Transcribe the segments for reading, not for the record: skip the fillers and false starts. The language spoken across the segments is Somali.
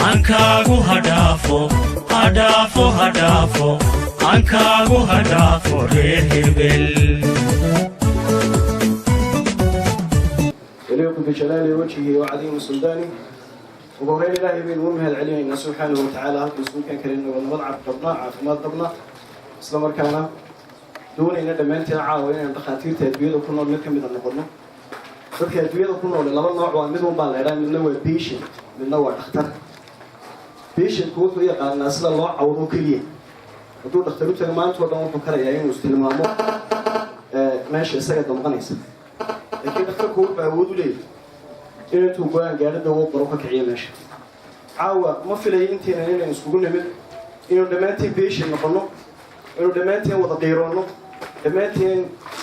Hankaagu hadhaafo, hadhaafo, hadhaafo, hankaagu hadhaafo reer hebel. يليق بجلال وجهه وعظيم سلطانه. Ugu horeyn, Ilaahay baynu u mahad celinaynaa subxaanahu watacaala, halka iskuulkan kalena waa nabad cab qabna, caafimaad qabna, isla markaana doonayna dhammaanteen caawa inaynu dhakhaatiirta adduunyada ku nool mid ka mida noqono. Dadka adduunyada ku noole laba nooc waa, mid un baa la idhaha, midna waa patient, midna waa dhakhtar. Patientku wuxuu yaqaanaa sida loo cawdo keliya. Hadduu dhakhtar u tago, maanta o dhan wuxuu karayaa inuu istilmaamo meesha isaga damqanaysa, laakiin dhakhtarku wuxuu awood u leeyahy in intuu go-aan gaadho dawo qoro, ka kiciyo meesha. Caawa ma filayo intaynan inaynu iskugu nimid inuu dhammaanteen patient noqono, inuu dhammaanteen wada qiiroonno, dhammaanteen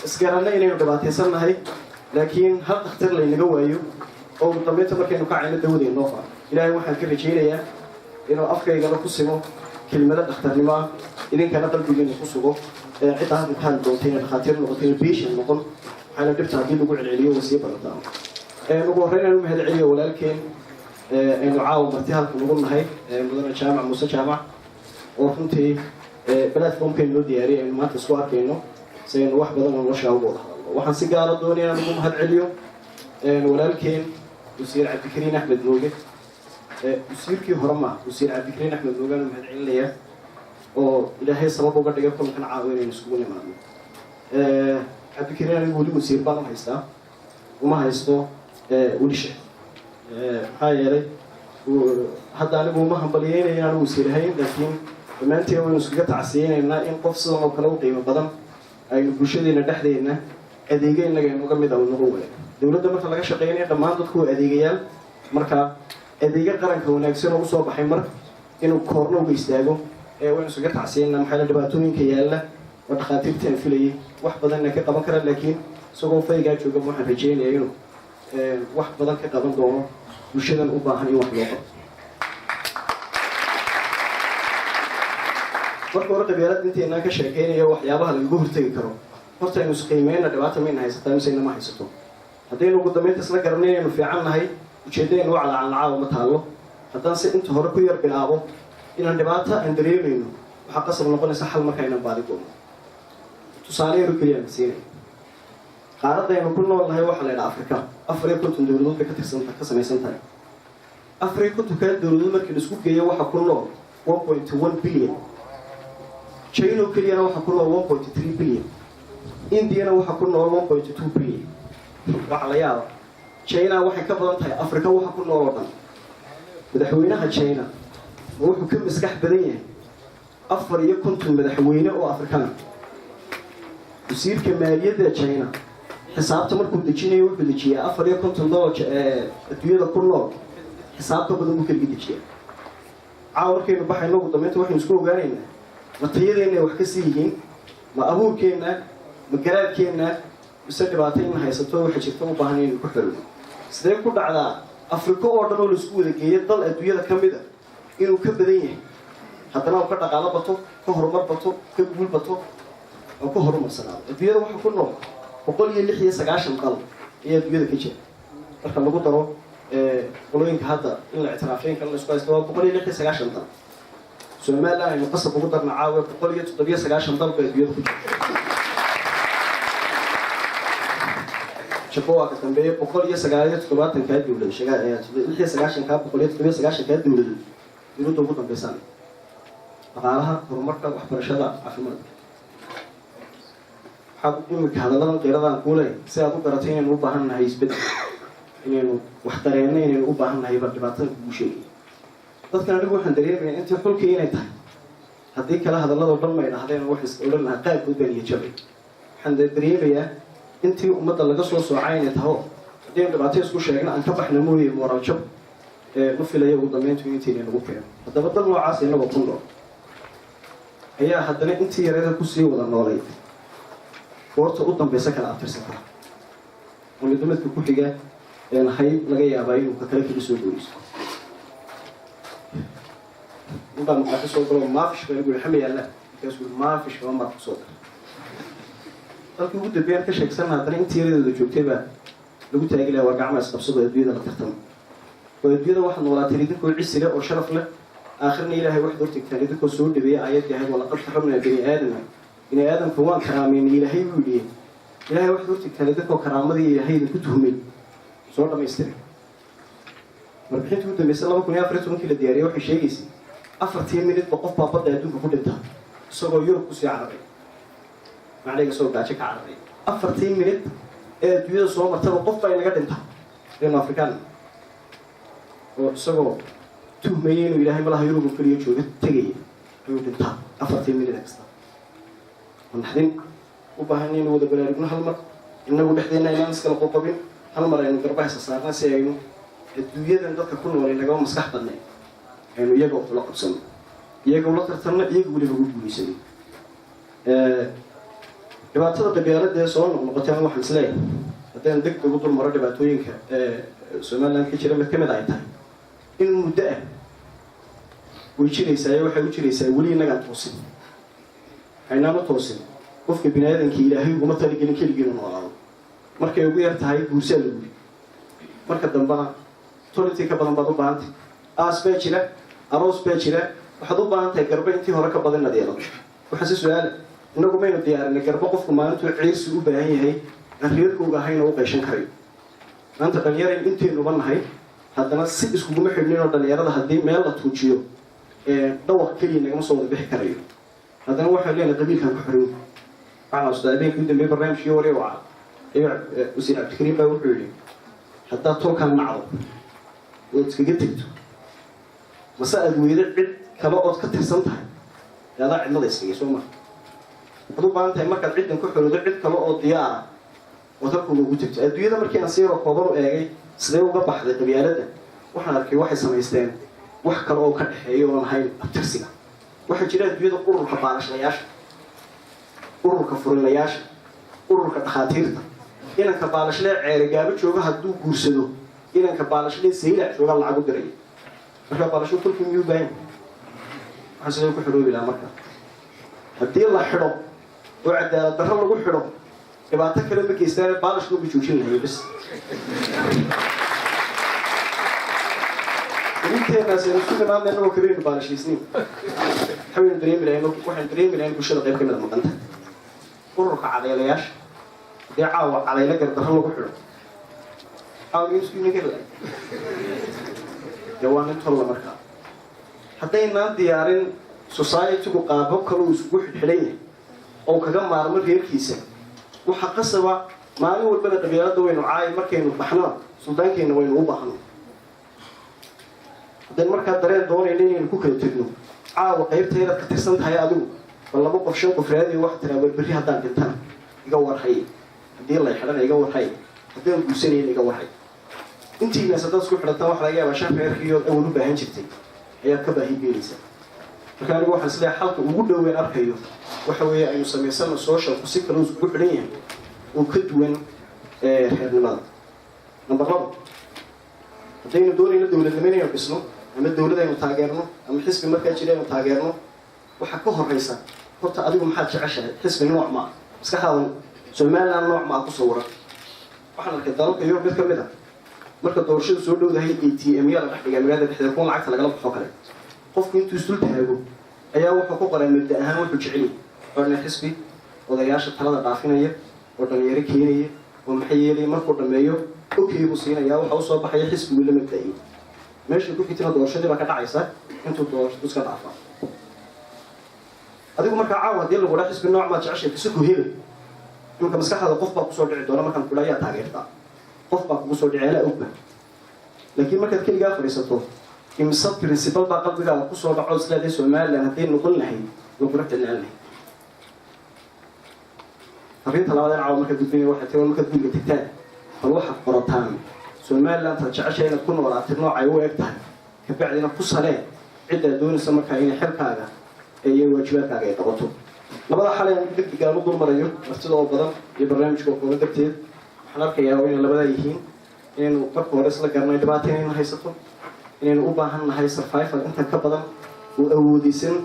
isgaranno inaynu dhibaataysan nahay, laakiin hal dhakhtar laynaga waayo oo ugu dambeynta markaynu kacayno dawada inoo qoro. Ilaahay waxaan ka rajaynayaa inuu afkaygana ku simo kelmado dhakhtarnimo ah, idinkana qalbigiina ku sugo cidda halkan ka hadli doonta inay dhakhaatiir noqoto, inay patient noqon. Waxaana dhibta haddii lagu celceliyo way sii badataa. Ugu horreyn aan u mahad celiyo walaalkeen aynu caawa marti halkan ugu nahay, mudane Jaamac Muuse Jaamac, oo runtii platformkaynu noo diyaariyay aynu maanta isku arkayno si aynu wax badan oo noloshaa uga wada hadalno. Waxaan si gaara doonaya inaan ugu mahad celiyo walaalkeen Wasiir Cabdikariin Axmed Mooge. Wasiirkii hore ma, Wasiir Cabdikariin Axmed Mooge aan u mahad celinayaa, oo Ilaahay sabab uga dhigay kulankan caawa inaynu iskugu nimaadno. Cabdikariin anigu weli wasiir baan u haystaa, uma haysto weli sheekh. Maxaa yeelay, hadda anigu uma hambalyeynaya inaanu wasiir ahayn, laakiin dhammaanteen waynu iskaga tacsiyeynaynaa in qof sidan oo kale u qiimo badan aynu bulshadeena dhexdeena adeega innaga inuga mid a uu noqon waayo. Dowladda marka laga shaqeynaya, dhammaan dadku waa adeegayaal. Marka adeega qaranka wanaagsan oo usoo baxay mar inuu koorno uga istaago ee waynu iskaga tacsiyeynaa. Maxaa yeele, dhibaatooyinka yaalla oo dhakhaatiirtii aan filayay wax badanna ka qaban kara, laakiin isagoo faygaa jooga waxaan rajeynaya inuu wax badan ka qaban doono bulshadan u baahan in wax loo qabto. Marka hore, qabyaalad intaynaan ka sheekaynayo waxyaabaha lagaga hortegi karo, horta aynu isqiimeyna: dhibaata mayna haysataa mise inama haysato? Haddaynu ugu dambeynta isla garanay inaynu fiican nahay, ujeeddaynu u calaacanlacaawa ma taallo. Haddaan si inta hore ku yar bilaabo inaan dhibaato aan dareemayno, waxaa qasab noqonaysa xal marka aynan baadi goono. Tusaale yaro keliya aan siinay: qaaradda aynu ku nool nahay waxaa la yidhaha Afrika, 54 dowladood bay ka tirsan, ka samaysan tahay. 54-kaa dowladood markii la isku geeyo, waxaa ku nool 1.1 billion. China oo keliyana waxaa ku nool 1.3 billion. Indiana waxaa ku nool 1.2 billion. Waxaa la yaaba, China waxay ka badan tahay Afrika waxa ku nool oo dhan. Madaxweynaha China ma wuxuu ka maskax badan yahay 54 madaxweyne oo Afrikana? Wasiirka maaliyadda China xisaabta markuu dejinayo, wuxuu dejiyaa 54 dollar adduunyada ku nool xisaab ka badan buu keliga dejiyaa. Caawa markaynu baxayno, ugu dambeynta waxaynu isku ogaanaynaa: ma tayadeenna wax ka sii yihiin, ma abuurkeenna, ma garaadkeenna, mise dhibaato in haysato waxa jirta u baahan inaynu ku xorowno? Sidee ku dhacdaa Afrika oo dhan oo laisku wada geeyo, dal adduunyada ka mid a inuu ka badan yahay, haddana uu ka dhaqaalo bato, ka horumar bato, ka guul bato oo ka horumarsanaado? Adduunyada waxaa ku nool 196 dal ayaa adduunyada ka jira. Marka lagu daro qolooyinka hadda in la ictiraafeyn kale la isku haysto, waa 196 dal. Somaliland aynu qasab ugu darna caawa, 197 dal ba adduunyada ku jira. Jabo waa ka dambeeya. 179-kaa dowlad, 96-kaa, 197-kaa dowladood, dowladda ugu dambeysaan dhaqaalaha, horumarka, waxbarashada, caafimaadka. Waxaad imika hadalladan qiiradaan kuu leeyahay si aad u garatay inaynu u baahan nahay isbeddel, inaynu wax dareenno, inaynu u baahan nahay. Ba dhibaatada kugu sheegay dadkan, anigu waxaan dareemayaa intii xulkii inay tahay. Haddii kale hadalladoo dhan may dhahdeen, wax is odhan lahaa qaarkood baan iyo jabay. Waxaan dareemayaa intii ummadda laga soo soocay inay taho. Haddii aynu dhibaato isku sheegno, aan ka baxna mooye, moral jab ma filaya ugu dambeyntu intayna nagu keeno. Haddaba dal noocaas inagoo ku nool ayaa haddana intii yareeda kusii wada noolay goorta u dambaysa kala abtirsan kara, oo midba midka ku xiga hayb laga yaabaa inuu ka kale kaga soo dhaweysto. Ninbaa maqaaxi soo galo, "Maafish" baa lagu yihi. "Xama yaalla?" Markaasuu "Maafish" baa marka kusoo daray. Dalkii ugu dambeeyaan ka sheegsanna, haddana intii yaradooda joogtay baa lagu taagi lahaa. Waa gacma isqabsado, adduunyada la tartamo. Oo adduunyada waxaad noolaateen idinkoo cisi leh oo sharaf leh, aakhirna Ilaahay waxaad hortegtaan idinkoo soo dhaweeyay aayaddii ahayd "ولقد كرمنا بني آدم". Bini aadamka waan karaameynay, Ilaahay buu yidhi. Ilaahay waxaad hortegtaan idinkoo karaamadii Ilaahay idinku tuhmay soo dhamaystiray. Warbixintii ugu dambeysay 2014-kii la diyaariyay waxay sheegaysay 4-tii minidba qof baa badda adduunka ku dhinta isagoo Yurub kusii cararay, macnayga soo gaajo ka cararay. 4-tii minid ee adduunyada soo martaba qof baa inaga dhinta reenu Afrikaan oo isagoo tuhmayay inuu Ilaahay malaha Yurub oo keliya jooga tegaya ayuu dhintaa 4-tii minid kasta. Naxdin u baahan inaynu wada baraarugno hal mar, inagu dhexdeenna inaan iskala qoqobin, hal mar aynu garbaha isa saarna si aynu adduunyadan dadka ku noolay nagama maskax badnay aynu iyaga ula qabsano, iyaga ula tartanno, iyaga weliba ugu guulaysano. Dhibaatada qabyaalada ee soo noqnoqotay, ama waxaan isleeyahay haddaan deg deg u dul maro dhibaatooyinka Somaliland ka jira, mid ka mid ay tahay in muddo ah way jiraysaa. Waxay u jiraysaa weli innagaan toosin, waxaynaanu toosin. Qofka bini aadamkii Ilaahay uguma talagelin keligii inuu noolaado. Markay ugu yar tahay guursaa lagu yiri, marka dambena tol intii ka badan baad u baahantay, aas baa jira, aroos baa jira, waxaad u baahan tahay garba intii hore ka badan inaad yeelato. Waxaa si su-aala, innagu maynu diyaarinay garbo qofku maalintuu ciirsi u baahan yahay aan reerkooga ahayn oo u qayshan karayo? Maanta dhalinyaraynu intaynuba nahay, haddana si iskuguma xidhnin oo dhalinyarada haddii meel la tuujiyo dhawaq keliya nagama soo wada bixi karayo. Haddana waxaan leenahay qabiilkan ku xirin. Waxaan xasuustaa habeenkii u dambeeyey barnaamijkii waree waca wasiir Cabdikariim baa wuxuu yidhi: "Haddaad tolkaan nacdo ood iskaga tegto, mase aada weydo cid kale ood ka tirsan tahay, dee adaa cidlada iskagay soo maa. Waxaad u baahan tahay markaad ciddan ku xoroodo cid kale oo diyaara ood halkuuga ugu tegto." Adduunyada markii aan siiroo kooban u eegay sidee uga baxday qabyaaladda, waxaan arkay waxay samaysteen wax kale oo ka dhexeeya oon ahayn abtirsiga. Waxaa jira adduunyada ururka baalashlayaasha, ururka furilayaasha, ururka dhakhaatiirta. Inanka baalashlee Ceerigaabo jooga hadduu guursado inanka baalashlee Saylac jooga, lacag u diraya. Markaa baalasho kolkii miyuu baahan? Waxaan sidee ku xidhoobi lahaa? Marka haddii la xidho oo cadaalad darro lagu xidho, dhibaato kale ma geystaan, baalashka uba joojin lahayo bas. Inteenaas aynu isu nimaadna inagoo kabaynu baalashaysniin, waxaynu dareemi lahayn, waxaynu dareemi lahayn bulshada qayb ka mid a maqanta. Ururka cadaylayaasha, haddii caawa cadaylo gardarro lagu xidho, caawa miyuu isku iman kari lahay? Dee waa nin tolla. Markaa haddaynaan diyaarin society-gu qaabab kale uu isugu xidhxidhan yahay oo kaga maarmo reerkiisa, waxaa qasaba maalin walbana qabyaaladda waynu caayi, markaynu baxnona suldaankeenna waynu u baahno. Haddaynu markaa dareen doonayno inaynu ku kala tegno, caawa qaybta inaad ka tirsan tahay adigu bal laba qof, shan qof raadiyo. Waxaa tiraa: "War berri haddaan dhintana iga warhay, haddii lay xidhana iga warhay, haddaan guursanayna iga warhay." Intiinaas haddaad isku xidhataan, waxa laga yaabaa shan reerkiiyood awal u baahan jirtay ayaad ka baahi geynaysaa. Marka anigu waxaan isleeyahay xalka ugu dhoween arkayo waxa weeye aynu samaysano socialku si kale uu iskugu xidhan yahay oo ka duwan reernimada. Number labo, haddaynu doonayno dowladnimo inaynu dhisno, ama dowlad aynu taageerno, ama xisbi markaa jira aynu taageerno, waxaa ka horeysa horta adigu maxaad jeceshahay? Xisbi nooc maa maskaxdaada Somaliland nooc maa ku sawiran? Waxaan arkay dalalka Yurub mid ka mid a, marka doorashadu soo dhowdahay ATM ya la dhex dhigaa magaalada dhexdeeda, kuwan lacagta lagala baxo kale. Qofku intuu isdul taago ayaa wuxuu ku qoray mabda ahaan wuxuu jecel yahay orna xisbi odayaasha talada dhaafinaya oo dhalinyaro keenaya oo maxay yeelaya. Markuu dhameeyo, okay buu siinayaa, waxa usoo baxaya xisbigu la mabda'iyey. Meesha ku xigtana doorashadii baa ka dhacaysa, intuu doorashadu iska dhaafaa. Adigu markaa caawa haddii lagu dhaa xisbi nooc maad jeceshay kasako hebel, iminka maskaxdaada qof baa kusoo dhici doona. Markaan kudha ayaa taageertaa, qof baa kugu soo dhici, anaa ogba. Laakiin markaad keligaa fadhiisato, imise principle baa qalbigaaga kusoo dhaco isleedahay Somaliland hadday noqon lahayd way qurux badnaan lahayd? Arrinta labaad ee caawa markaad gudbinaya waxay tahay, markaad guriga tagtaan bal waxaad qorataan Somaliland taad jeceshahay inaad ku noolaatid noocay u eg tahay. Kabacdina ku salee ciddaad doonaysa markaa inay xilkaaga iyo waajibaadkaaga ay qabato. Labada xalay aan degdeg aan u dul marayo, martida oo badan iyo barnaamijka oo kooban darteed, waxaan arkayaa oo inay labadaa yihiin: inaynu marka hore isla garanay dhibaata inaynu haysato, inaynu u baahan nahay survival intan ka badan oo awoodeysan,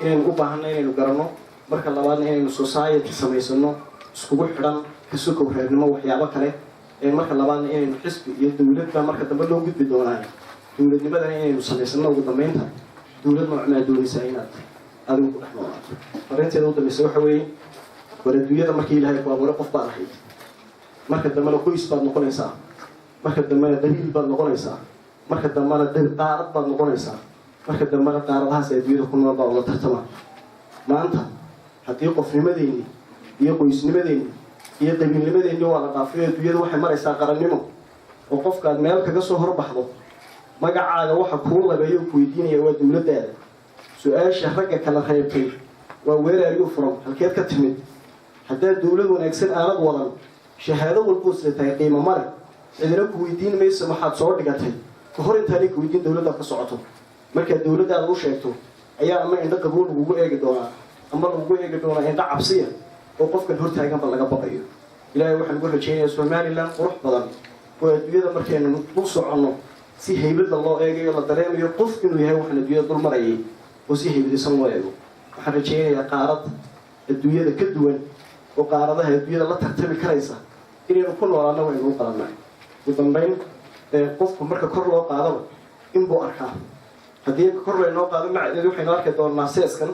inaynu u baahannahay inaynu garanno. Marka labaadna, inaynu society samaysano iskugu xidhan ka sokow reernimo waxyaabo kale. Marka labaadna, inaynu xisbi iyo dowladba marka dambe loo gudbi doonaayo. Dowladnimadana inaynu samaysano. Ugu dambeynta, dowlad noocmaa doonaysaa inaad adigu ku dhex noolaato? Fariinteeda u dambaysa waxa weeye: war, adduunyada markii Ilaahay ku abuuray qof baad ahayd, marka dambena qoys baad noqonaysaa, marka dambena qabiil baad noqonaysaa, marka dambena qaarad baad noqonaysaa, marka dambena qaaradahaas adduunyada ku nool baa ula tartama. Maanta haddii qofnimadeenni iyo qoysnimadeenni iyo qabiilnimadeenni waa la dhaafiyo, adduunyada waxay maraysaa qarannimo, oo qofkaad meel kaga soo horbaxdo magacaaga waxa kuu labeeyo ku weydiinaya waa dowladdaada. Su-aasha ragga kala reebtay waa "Where are you from?" Halkeed ka timid? Haddaad dowlad wanaagsan aanad wadan, shahaado walbuu sida tahay qiimo male. Cidina ku weydiin mayso waxaad soo dhigatay ka hor intaanay ku weydiin dowladdaad ka socoto. Markaad dowladdaada u sheegto ayaa ama indho qaboo lagugu eegi doonaa ama lagugu eegi doonaa indho cabsiya oo qofkan hortaaganba laga baqayo. Ilaahay waxaan ugu rajaynayaa Somaliland qurux badan oo adduunyada markaynu dul soconno si haybadda loo eegayo, la dareemayo qof inuu yahay waxaan adduunyada dul marayay, oo si haybadisan loo eego. Waxaan rajaynayaa qaarad adduunyada ka duwan oo qaaradaha adduunyada la tartami karaysa inaynu ku noolaano. Waynu u qalannahay. Ugu dambayn, qofku marka kor loo qaadaba inbuu arkaa. Haddii kor laynoo qaado macadeed, waxaynu arki doonaa seeskan.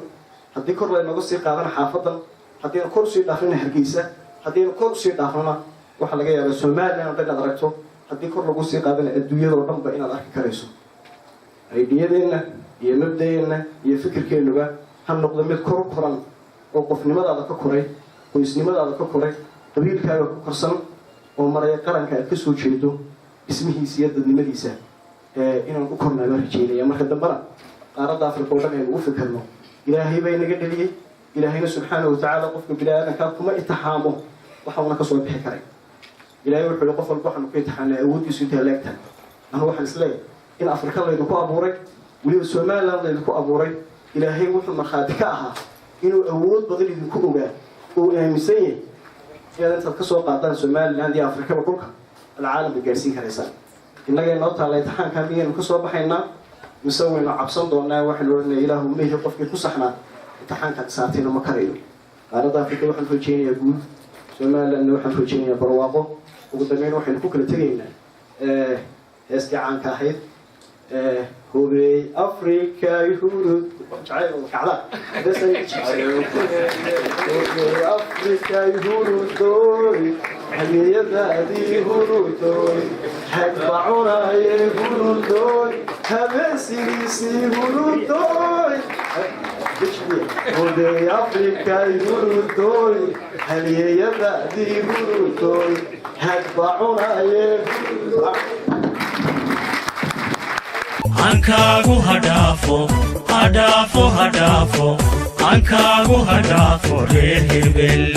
Haddii kor laynooga sii qaadana xaafadan, haddaynu kor usii dhaafnana Hargeysa, haddaynu kor usii dhaafnana waxaa laga yaabaa Somaliland oo dhan inaad aragto. Haddii kor lagu sii qaadana adduunyadoo dhanba inaad arki karayso. Idea-yadeenna iyo mabda'eenna iyo fikirkeennuba ha noqdo mid kor u koran oo qofnimadaada ka koray, qoysnimadaada ka koray, qabiilkaaga ku korsan, oo maraya qaranka aad ka soo jeedo dhismihiisa iyo dadnimadiisa. Inaan u kornaa baan rajeynaya. Marka dambena qaaradda Africa oo dhan aynu u fikirno. Ilaahay baa inaga dheliyey. Ilaahayna subxaana watacaala qofka bini aadankaa kuma itixaamo waxauna kasoo bixi karay. Ilahay wuxuu yihi: "Qof walba waxaanu ku itixaamnay awooddiisu intay leegtahay." Anu waxaan isleeyahay in Afrika laydinku abuuray, weliba Somaliland laydinku abuuray, Ilaahay wuxuu markhaati ka ahaa inuu awood badan idinku ogaa oo aaminsan yahay inaad intaad kasoo qaadaan Somaliland iyo Afrikaba dhulka aad caalamka gaadhsiin karaysaan. Innaga inoo taalla imtixaankaa: miyaynu kasoo baxaynaa mise waynu cabsan doonaa? Waxaynu odhanaya: "Ilaahu, mehi qofkii ku saxnaa imtixaankaad saartayna ma karayo." Qaaradda Afrika waxaan rajeynayaa guul, Somalilandna waxaan rajeynayaa barwaaqo. Ugu dambeyn, waxaynu ku kala tegaynaa heestii caanka ahayd, "Hubey Africa Hurud". Jacayl kacda. Hubey Africa hurudoy, hamiyadaadii hurudoy, hagbacunaye hurudoy, habeensigiisii hurudoy. Hubey Africa hurudoy, haliyeyadaadii hurudoy, hagbacunaye. Hankaagu hadhaafo, hadhaafo, hadhaafo, hankaagu hadhaafo reer hebel.